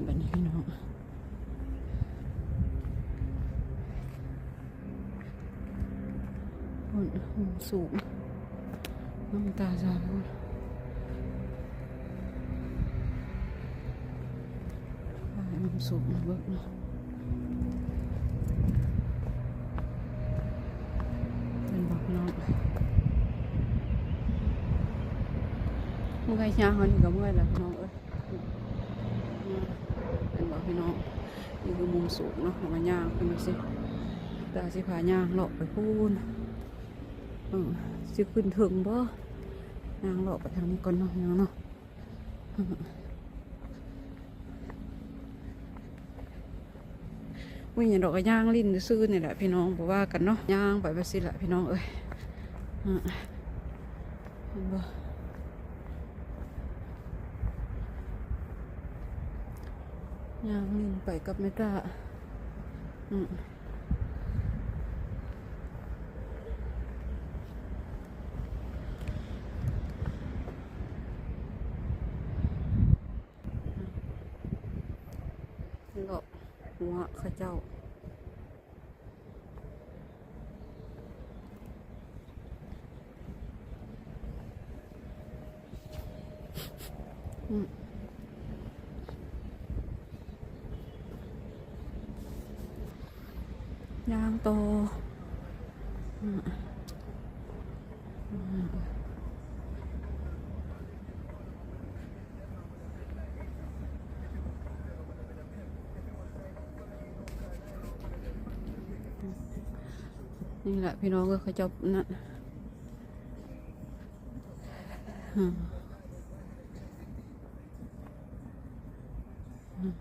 ບັດນີ້ພີ່ນ້ອງ ໂອ້ຍ ສູງ ນ້ຳຕາສາວ ໄປ ມັນສູງເບິ່ງເນາະ ເຫັນບໍ່ພີ່ນ້ອງ? ເມື່ອຍ ຍ່າງເຮົານີ້ກໍເມື່ອຍແລ້ວພີ່ນ້ອງເອີຍ. ເຫັນບໍ່ພີ່ນ້ອງ? ນີ້ຄືມຸມສູງເນາະ ເຮົາກໍຍ່າງຂຶ້ນຈັ່ງຊີ້ ຕາຊິພາຍ່າງເລາະໄປພຸ້ນ ເອີ ຊິຂຶ້ນເທິງບໍ່? ຍ່າງເລາະໄປທາງນີ້ກ່ອນເນາະ ຍ່າງເນາະ. ມີຫຍັງດອກ ກໍຍ່າງຫຼິ້ນຊື່ໆນີ້ແຫຼະພີ່ນ້ອງ ບໍ່ວ່າກັນເນາະ ຍ່າງໄປແບບຊີ້ແຫຼະພີ່ນ້ອງເອີຍ. ເຫັນບໍ່? ຍ່າງຫຼິ້ນໄປກັບແມ່ຕາ ອືມ ເລາະຫົວເຂົາເຈົ້າ. ອືມ ຍ່າງຕໍ່ ອືມ ອືມ. ນີ້ແຫຼະພີ່ນ້ອງເອີຍ ເຂົາເຈົ້ານັ້ນ ອືມ ອືມ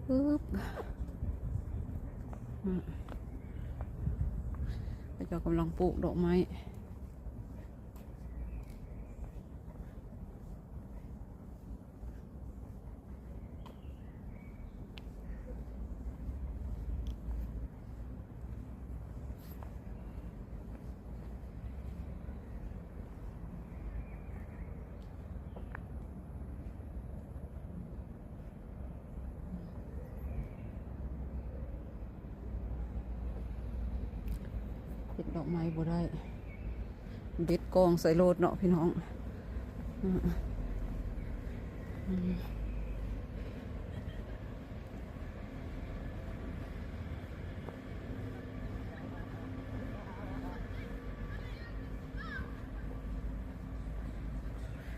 ປຶບ ອືມ ເຂົາເຈົ້າກຳລັງປູກດອກໄມ້. ເຮັດດອກໄມ້ບໍ່ໄດ້ ເດັດກອງໃສ່ໂລດເນາະພີ່ນ້ອງ ອືມ ອືມ.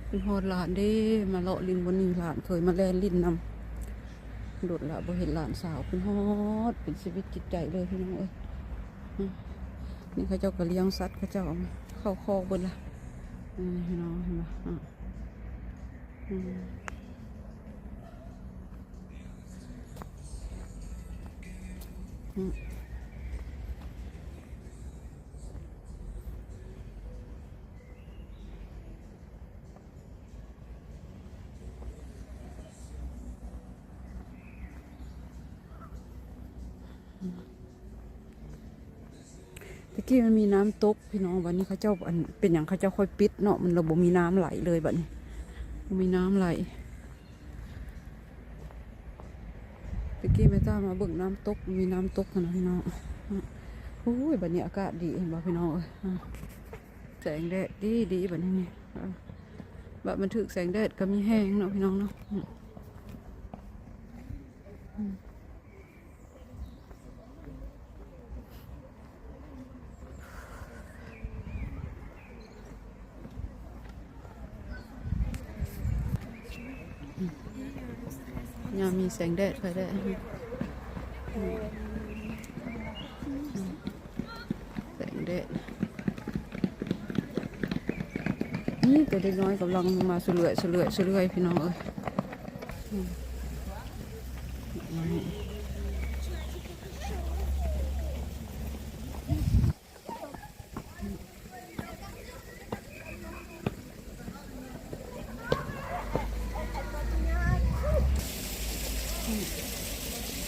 ເພິ່ນຮອດຫຼານເດ້ ມາເລາະຫຼິ້ນບ່ອນນີ້ ຫຼານເຄີຍມາແລ່ນຫຼິ້ນນຳ ດົນລະບໍ່ເຫັນຫຼານສາວ ເພິ່ນຮອດ ເປັນຊີວິດຈິດໃຈເລີຍພີ່ນ້ອງເອີຍ. ອືມ ນີ້ເຂົາເຈົ້າກໍລ້ຽງສັດ ເຂົາເຈົ້າເອົາເຂົ້າຄອກເບິດລະ ເອີ ພີ່ນ້ອງເຫັນບໍ່? ອືມ ອືມ. ອືມ ແຕ່ກີ້ມັນມີນ້ຳຕົກພີ່ນ້ອງ ບັດນີ້ເຂົາເຈົ້າ ອັນ ເປັນຫຍັງເຂົາເຈົ້າຄ່ອຍປິດເນາະ ມັນລະບໍ່ມີນ້ຳໄຫຼເລີຍ ບັດນີ້ບໍ່ມີນ້ຳໄຫຼ. ແຕ່ກີ້ແມ່ຕາມາເບິ່ງນ້ຳຕົກ ມີນ້ຳຕົກຫັ້ນນະພີ່ນ້ອງ. ໂອ້ຍ ບັດນີ້ອາກາດດີ ເຫັນບໍ່ພີ່ນ້ອງເອີຍ? ແສງແດດດີໆ ບັດນີ້ນີ້ ບັດມັນຖືກແສງແດດກໍມີແຮງເນາະພີ່ນ້ອງເນາະ. ຍາມມີແສງແດດ ໄຟແດດ ແສງແດດ ນີ້ແຕ່ເດັກນ້ອຍກຳລັງມາສະເລື່ອຍ ສະເລື່ອຍ ສະເລື່ອຍ ພີ່ນ້ອງເອີຍ.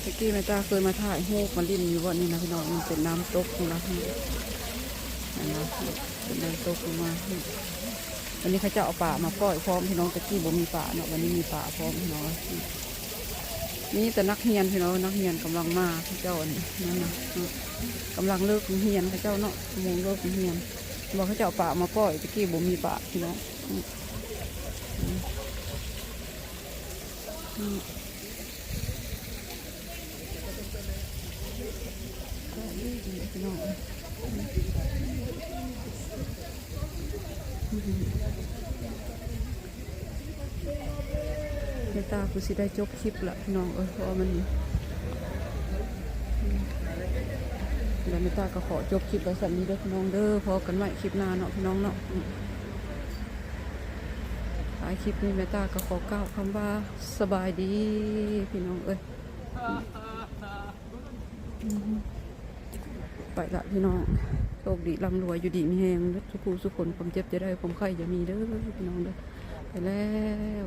ແຕ່ກີ້ແມ່ຕາເຄີຍມາຖ່າຍຮູບມາຫຼິ້ນຢູ່ບ່ອນນີ້ນະພີ່ນ້ອງ ມັນເປັນນ້ຳຕົກນີ້ນະ ເຫັນບໍ່ ເປັນນ້ຳຕົກລົງມາ. ວັນນີ້ເຂົາເຈົ້າເອົາປາມາປ່ອຍພ້ອມພີ່ນ້ອງ, ແຕ່ກີ້ບໍ່ມີປາເນາະ, ວັນນີ້ມີປາພ້ອມພີ່ນ້ອງ. ມີແຕ່ນັກຮຽນພີ່ນ້ອງ, ນັກຮຽນກຳລັງມາ, ເຂົາເຈົ້າອັນນັ້ນນະ ກຳລັງເລີກໂຮງຮຽນເຂົາເຈົ້າເນາະ, ໂມງເລີກໂຮງຮຽນ. ວ່າເຂົາເຈົ້າເອົາປາມາປ່ອຍ, ແຕ່ກີ້ບໍ່ມີປາພີ່ນ້ອງ. ອືມ ອືມ ອືມ. ແມ່ຕາຄືຊິໄດ້ຈົບຄລິບລະພີ່ນ້ອງເອີຍ, ເພາະວ່າມັນ ແລ້ວແມ່ຕາກໍຂໍຈົບຄລິບໄວ້ສ່ຳນີ້ເດີພີ່ນ້ອງເດີ. ພໍ້ກັນໃໝ່ຄລິບໜ້າເນາະພີ່ນ້ອງເນາະ. ອືມ ທ້າຍຄລິບນີ້ແມ່ຕາກໍຂໍກ່າວຄຳວ່າສະບາຍດີພີ່ນ້ອງເອີຍ. ໄປລະພີ່ນ້ອງ, ໂຊກດີລ່ຳລວຍ ຢູ່ດີມີແຮງເບິດສູ່ຜູ້ສູ່ຄົນ, ຄວາມເຈັບຢ່າໄດ້ ຄວາມໄຂ້ຢ່າມີເດີພີ່ນ້ອງເດີ. ໄປແລ້ວ.